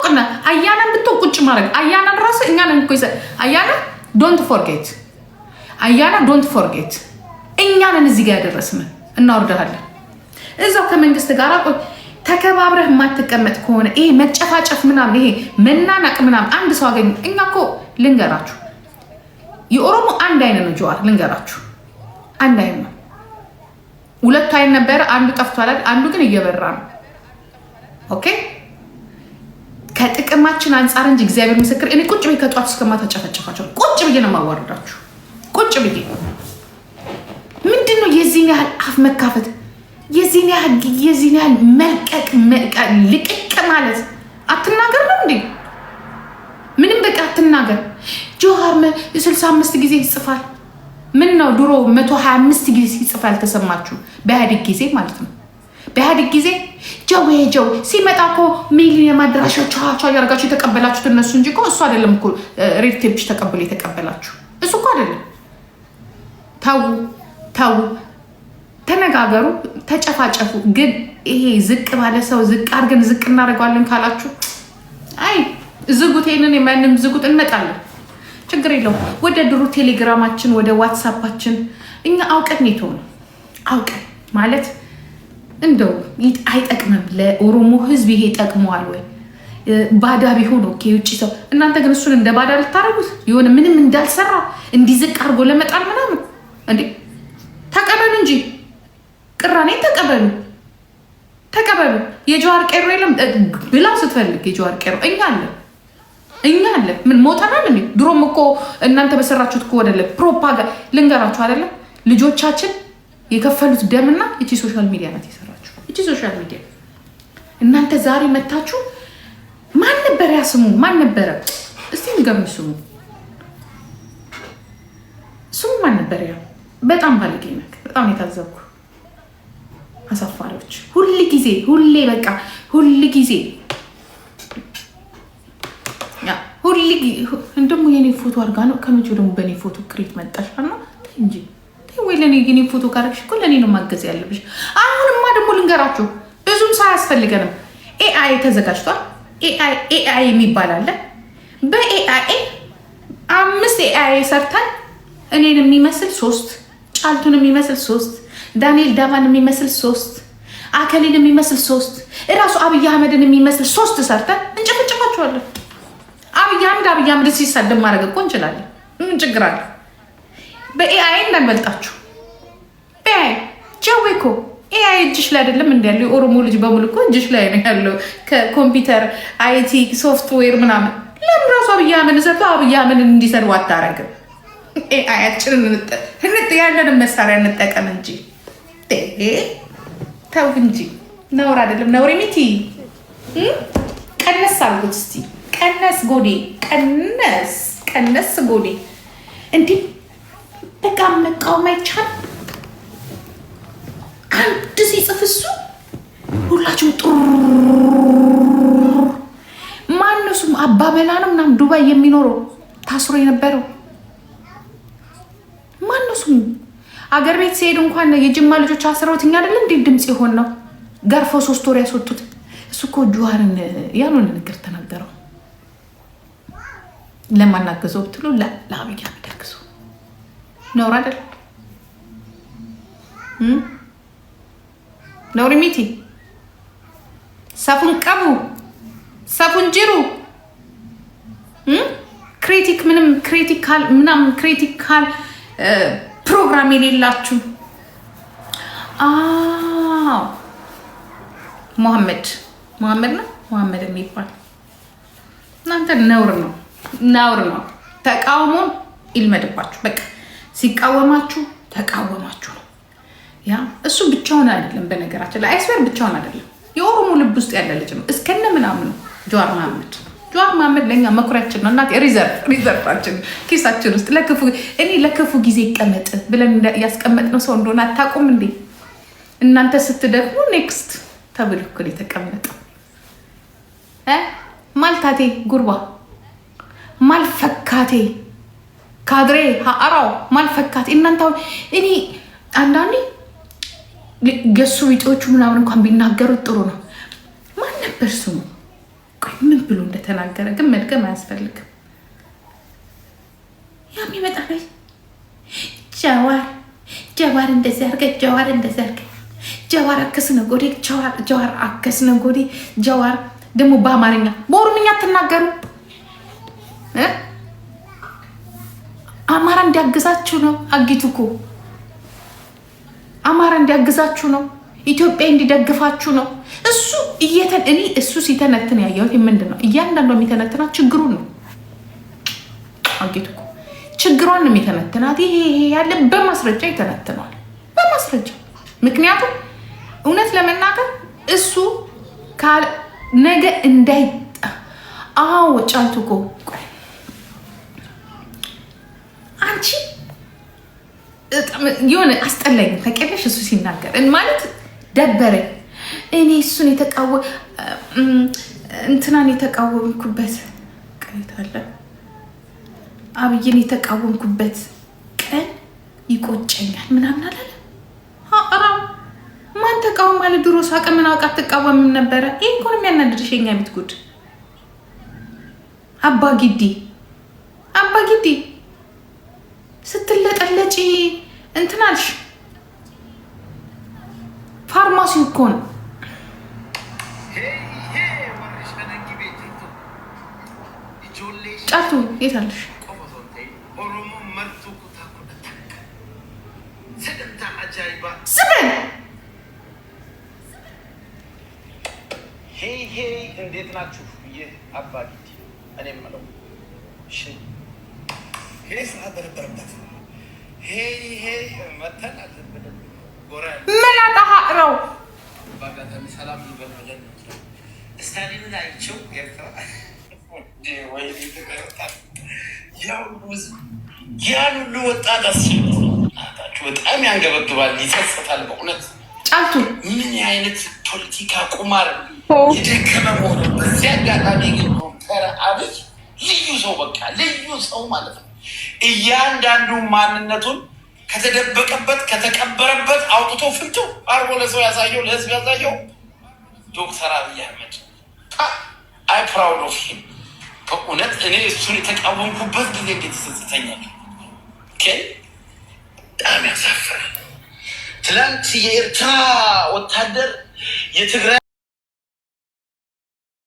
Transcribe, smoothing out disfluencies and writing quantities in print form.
እና አያናን ብትሆን ቁጭ ማድረግ፣ አያናን ራሱ እኛን እኮ፣ አያና don't forget፣ አያና don't forget፣ እኛንን እዚህ ጋር ያደረስን እናወርድሃለን። እዛው ከመንግስት ጋር ተከባብረህ የማትቀመጥ ከሆነ፣ ይሄ መጨፋጨፍ ምናምን፣ ይሄ መናናቅ ምናምን፣ አንድ ሰው አገኘ። እኛ እኮ ልንገራችሁ፣ የኦሮሞ አንድ አይን ነው። ጀዋር ልንገራችሁ፣ አንድ አይን ነው። ሁለቱ አይን ነበረ፣ አንዱ ጠፍቷል፣ አንዱ ግን እየበራ ነው። Okay፣ ከጥቅማችን አንጻር እንጂ፣ እግዚአብሔር ምስክር፣ እኔ ቁጭ ብዬ ከጧት እስከ ማታ ጨፈጨፋቸው። ቁጭ ብዬ ነው የማዋርዳችሁ። ቁጭ ብዬ። ምንድን ነው የዚህን ያህል አፍ መካፈት፣ የዚህን ያህል መልቀቅ፣ ልቅቅ ማለት? አትናገር ነው እንዴ? ምንም በቃ አትናገር። ጆሃር 65 ጊዜ ይጽፋል። ምን ነው ድሮ 125 ጊዜ ሲጽፍ ያልተሰማችሁ? በኢህአዴግ ጊዜ ማለት ነው። በኢህአዴግ ጊዜ ጀዌ ጀዌ ሲመጣ እኮ ሚሊኒየም አዳራሽ ቻቻ እያደረጋችሁ የተቀበላችሁት እነሱ እንጂ እኮ እሱ አይደለም እኮ። Red Tape ተቀብሎ የተቀበላችሁ እሱ እኮ አይደለም። ተዉ ተዉ፣ ተነጋገሩ፣ ተጨፋጨፉ። ግን ይሄ ዝቅ ባለ ሰው ዝቅ አድርገን ዝቅ እናደርገዋለን ካላችሁ፣ አይ ዝጉት፣ ይሄንን የማንም ዝጉት፣ እንመጣለን። ችግር የለውም። ወደ ድሮ ቴሌግራማችን፣ ወደ ዋትሳፓችን። እኛ አውቀን ኔቶ ነው፣ አውቀን ማለት እንደው አይጠቅምም ለኦሮሞ ሕዝብ፣ ይሄ ይጠቅመዋል ወይ? ባዳ ቢሆን okay፣ የውጭ ሰው። እናንተ ግን እሱን እንደ ባዳ ልታደርጉት፣ የሆነ ምንም እንዳልሰራ እንዲዝቅ አድርጎ ለመጣል ምናምን። እንዴ ተቀበሉ እንጂ፣ ቅራኔን ተቀበሉ፣ ተቀበሉ። የጀዋር ቄሮ የለም ብላ ስትፈልግ የጀዋር ቄሮ እኛ አለን፣ እኛ አለን። ምን ሞተናል እንዴ? ድሮም እኮ እናንተ በሰራችሁት እኮ አይደለም። ፕሮፓጋንዳ ልንገራችሁ፣ አይደለም ልጆቻችን የከፈሉት ደምና እቺ social media ናት የሰራችሁ። እቺ social media። እናንተ ዛሬ መታችሁ። ማን ነበረ ያ ስሙ? ማን ነበረ? እስቲ ንገሩኝ። ስሙ ማን ነበረ? ያ በጣም ባለጌ ነህ። በጣም የታዘብኩ አሳፋሪዎች። ሁል ጊዜ፣ ሁሌ፣ በቃ ሁል ጊዜ፣ ሁል እንደሞ የኔ ፎቶ አድርጋ ነው። ከመቼ ደግሞ በእኔ ፎቶ create መጣሽ ነው እንጂ ወይ ለእኔ የኔ ፎቶ ካረግሽ እኮ ለእኔ ነው ማገዝ ያለብሽ። አሁንማ ደግሞ ልንገራችሁ፣ ብዙም ሳያስፈልገንም AI ተዘጋጅቷል። AI የሚባል አለ። በ AI አምስት AI ሰርተን፣ እኔን የሚመስል ሶስት፣ ጫልቱን የሚመስል ሶስት፣ ዳንኤል ዳባን የሚመስል ሶስት፣ አከሌን የሚመስል ሶስት፣ እራሱ አብይ አህመድን የሚመስል ሶስት ሰርተን እንጨፈጭፋችኋለን። አብይ አህመድ አብይ አህመድ ሲሳደብ ማድረግ እኮ እንችላለን። ምን ችግር አለ? በ AI እንዳንበልጣችሁ። በ AI ጀዌ እኮ AI እጅሽ ላይ አይደለም እንዲ ያለው? የኦሮሞ ልጅ በሙሉ እኮ እጅሽ ላይ ነው ያለው። ከኮምፒውተር IT software ምናምን። ለምን ራሱ አብይ አህመድ ሰርቶ አብይ አህመድን እንዲሰሩ አታረግም? AI ያችንን ያለንን መሳሪያ እንጠቀም እንጂ፣ ተው እንጂ። ነውር አይደለም። ነውር miti። ቀነስ አድርጉት እስቲ፣ ቀነስ godhi፣ ቀነስ ቀነስ godhi። እንዲህ በቃ መቃወም አይቻልም። አንድ ሲጽፍ እሱ ሁላችሁም ጥሩ። ማነው ስሙ? አባበላ ነው ምናምን ዱባይ የሚኖረው፣ ታስሮ የነበረው ማነው ስሙ? አገር ቤት ሲሄድ እንኳን የጅማ ልጆች አስረውት እኛ አይደለ እንዴ ድምፅ የሆን ነው? ገርፈው 3 ወር ያስወጡት። እሱ እኮ ጁዋርን ያልሆነ ነገር ተናገረው። ለማናገዘው ብትሉ ለአብይ አህመድ አግዘው። ነውር አይደል? ነውር miti። Safuu hin qabu፣ safuu hin jiru። Critic ምንም critical ምናምን critical ፕሮግራም የሌላችሁ። መሐመድ፣ መሐመድ ነው፣ መሐመድ የሚባል። እናንተ ነውር ነው፣ ነውር ነው። ተቃውሞን ይልመድባችሁ። በቃ ሲቃወማችሁ ተቃወማችሁ ነው። ያ እሱ ብቻውን አይደለም። በነገራችን ላይ I swear ብቻውን አይደለም። የኦሮሞ ልብ ውስጥ ያለ ልጅ ነው እስከነ ምናምኑ ጀዋር መሐመድ። ጀዋር መሐመድ ለእኛ መኩሪያችን ነው። እናቴ reserve ኣችን ኪሳችን ውስጥ ለክፉ፣ እኔ ለክፉ ጊዜ ይቀመጥ ብለን ያስቀመጥነው ሰው እንደሆነ አታውቁም እንዴ? እናንተ ስትደግሙ next ተብሎ እኮ ነው የተቀመጠው። Maal taate gurbaa፣ maal fakkaate ካድሬ አራው፣ maal fakkaate እናንተ። እኔ አንዳንዴ ገሱ ቢጤዎቹ ምናምን እንኳን ቢናገሩት ጥሩ ነው። ማን ነበር ስሙ? ቆይ። ምን ብሎ እንደተናገረ ግን መድገም አያስፈልግም። ያም ይመጣ ነው። ጀዋር ጀዋር እንደዚህ አድርገህ፣ ጀዋር እንደዚህ አድርገህ፣ ጀዋር አከስነ ጎዴ፣ ጀዋር አከስነ ጎዴ። ጀዋር ደግሞ በአማርኛ በኦሮምኛ አትናገሩ። አማራ እንዲያግዛችሁ ነው። አጊቱ እኮ አማራ እንዲያግዛችሁ ነው። ኢትዮጵያ እንዲደግፋችሁ ነው። እሱ እኔ እሱ ሲተነትን ያየሁት ምንድን ነው? እያንዳንዷ የሚተነትናት ችግሩን ነው። አጊቱ እኮ ችግሯን ነው የሚተነትናት። ይሄ ይሄ ያለ በማስረጃ ይተነትነዋል፣ በማስረጃ። ምክንያቱም እውነት ለመናገር እሱ ነገ እንዳይ፣ አዎ ጫልቱ እኮ አንቺ የሆነ አስጠላኝ ታውቂያለሽ። እሱ ሲናገር ማለት ደበረኝ። እኔ እሱን እንትናን የተቃወምኩበት ቀን አለ፣ አብይን የተቃወምኩበት ቀን ይቆጨኛል ምናምን አላለ። ማን ተቃወም አለ? ድሮ ሳቀ ምን አውቃ አትቃወምም ነበረ። ይህ እኮ ነው የሚያናድድሽ የኛ ቤት ጉድ። አባ ጊዲ፣ አባ ጊዲ ስትለጠለጪ እንትን አልሽ። ፋርማሲው እኮ ነው። ጫቱ የት አለሽ? ስምን Hey hey፣ እንዴት ናችሁ? ይህ አባ ጊዲ። እኔ የምለው ስርዓት በነበረበት hey hey መተናል። መላጣ ነው። በአጋጣሚ ሰላም ልበል ብለን ነው። ስታሊንን አይቼው ኤርትራ ወይ ያን ሁሉ ወጣት አስናታችሁ በጣም ያንገበግባል፣ ይጸጽታል። በእውነት ጫልቱ ምን አይነት ፖለቲካ ቁማር የደከመ መሆኑ። በዚህ አጋጣሚ ግን ዶክተር አብይ ልዩ ሰው፣ በቃ ልዩ ሰው ማለት ነው። እያንዳንዱ ማንነቱን ከተደበቀበት ከተቀበረበት አውጥቶ ፍንትው አርጎ ለሰው ያሳየው፣ ለህዝብ ያሳየው ዶክተር አብይ አህመድ፣ I proud of him። በእውነት እኔ እሱን የተቃወምኩበት ጊዜ እንዴት ይጸጽተኛል። በጣም ያሳፍራል። ትላንት የኤርትራ ወታደር የትግራይ